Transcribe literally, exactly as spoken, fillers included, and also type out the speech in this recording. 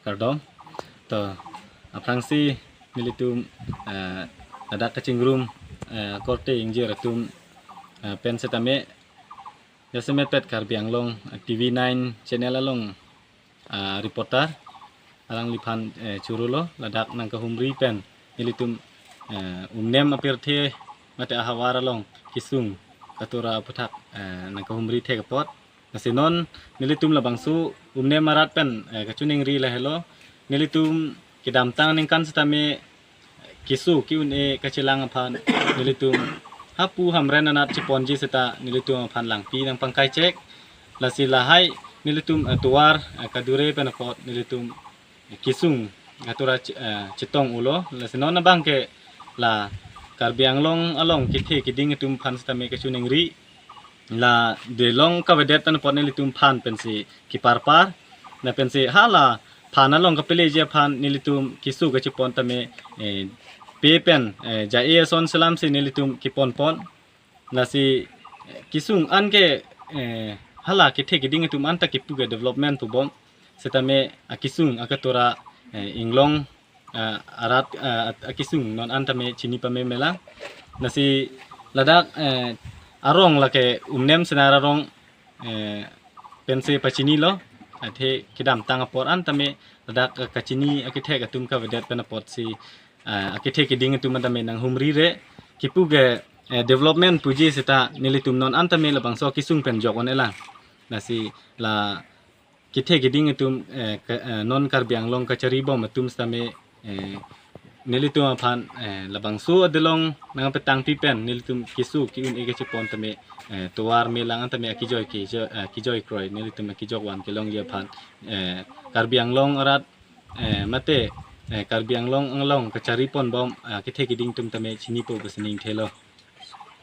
Kardom. To, aphrangsi nelitum, eh, ladak kachingrum, eh, korte ingjir atum, eh, pen setame jasemet pet Karbi Anglong, eh, T V nine channel along, ah, reporter alangliphan, eh, chorolo ladak nangkahumri pen nelitum, eh, Umnem apirthe mate ahavar along kesung katura aphuthak, eh, nangkahumri thek apot. Lasi non nelitum labangso Umnem arat pen, eh, kachiningri lahelo. Nelitum kedamtang aningkan setame keso ke-un-e kachelang aphan nelitum hapu hamren anat cheponji seta nelitum aphan langpi nangpangkai chek. Lasi lahai nelitum, eh, tovar, eh, kadure pen apot nelitum kesung katura che-, eh, chetong ulo. Lasi non abang ke la Karbi Anglong along kethe keding atum aphan setame kachiningri, la delong kavedet pen apot nelitum phan pensi keparpar. Na pensi hala phan along kapeleji aphan nelitum keso kachepon tame, eh, pe pen, eh, ja-e ason selamsi nelitum keponpon. Lasi, eh, kesung an ke, eh, hala kethe keding atum anta kipu ke development pubom. Setame akesung akatura, eh, inglong, eh, arat, eh, akesung non anta me chini pame melang. Lasi ladak, eh, arong lake Umnem Senar arong, eh, pensi pachinilo. Athe kedamtang apor anta me ladak, eh, kachini akethe atum kavedet pen apotsi, eh, akethe keding atum anta me nanghumri re. Kipu ke, eh, development puji seta nelitum non anta me labangso kesung pen jok-un-elang. Lasi la kethe keding atum, eh, ke, eh, non Karbi Anglong kacharibom atum setame, eh, nelitum aphan, eh, labangso adelong nangpetangpi pen nelitum keso ke-un-e kachepon tame, eh, tovar melang an tame akejoi kejoi, eh, kejoi kroi nelitum akejok van kelongji aphan, eh, Karbi Anglong arat, eh, mate, eh, Karbi Anglong along kachariponbom, eh, kethe keding atum tame chinipo pusi ning thelo.